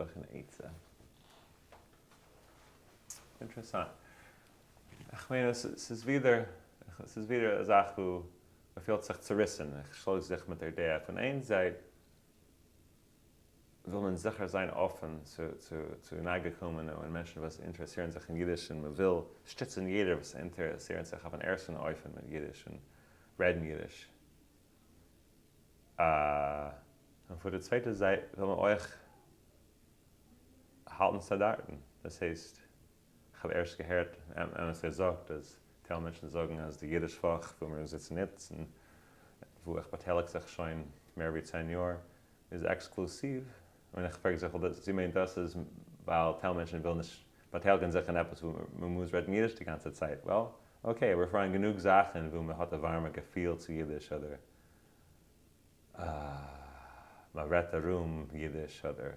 איך אן עצה? אינטערעסאנט. איך מיין עס איז ווידער, עס איז ווידער א זאך וואו מען פילט זיך צוריסן, איך שלאג זיך מיט דער דעה. פון איין זייט וויל מען זיכער זיין אפן צו נייגע קומענע און מענטשן וואס אינטערעסירן זיך אין אידיש און מען וויל שטיצן יעדער וואס אינטערעסירן זיך אויף אן ערשטן אופן מיט אידיש און רעדן אידיש. און פון די צווייטע זייט וויל מען אויך האלטן סטאנדארטן. דאס הייסט, איך האב ערשט געהערט, אמת געזאגט, אז טייל מענטשן זאגן אז די אידיש וואך וואו מיר זיצן איצט און וואו איך באטייליג זיך שוין מער ווי 10 יאר איז עקסקלוסיוו, און איך פרעג זיך צו מיינט דאס איז ווייל טייל מענטשן ווילן נישט באטייליגן זיך אין עפעס וואו מען מוז רעדן אידיש די גאנצע צייט. Well, okay, אבער פאראן גענוג זאכן וואו מען האט א ווארעמע געפיל צו אידיש אדער מען רעדט ארום אידיש אדער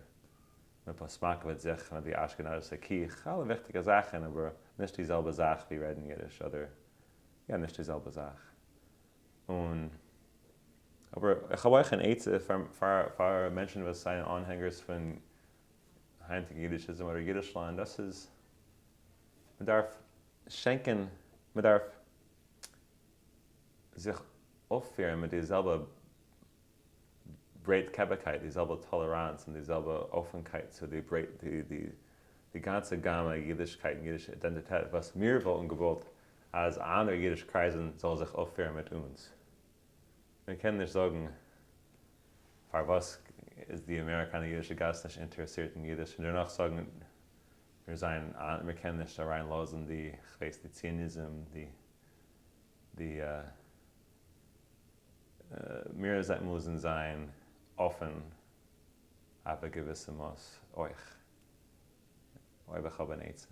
מען פאסמאקעוועט זיך מיט די אשכנזישע קיך, אלע וויכטיגע זאכן, אבער נישט די זעלבע זאך ווי רעדן אידיש אדער יא, נישט די זעלבע זאך. און אבער איך האב אויך אן עצה פאר מענטשן וואס זענען אנהענגערס פון היינטיגע אידישיזם אדער אידישלאנד, דאס איז, מען דארף שענקען, מען דארף זיך אויפפירן מיט די זעלבע ברייטקעפיקייט, די זעלבע טאלעראנץ און די זעלבע אפענקייט צו די ברייט, די גאנצע גאמע אידישקייט און אידישע אידענטיטעט וואס מיר וואלטן געוואלט אז אנדערע אידיש קרייזן זאלן זיך אויפפירן מיט אונז. מען קען נישט זאגן פארוואס איז די אמעריקאנער אידישע גאס נישט אינטערעסירט אין אידיש און דערנאך זאגן מיר זענען, מיר קענען נישט אריין לאזן די, כ'ווייס, די ציוניזם, די מיר מוזן זיין אפן אויף א געוויסע מאס אויך, אויב איך האב אן עצה.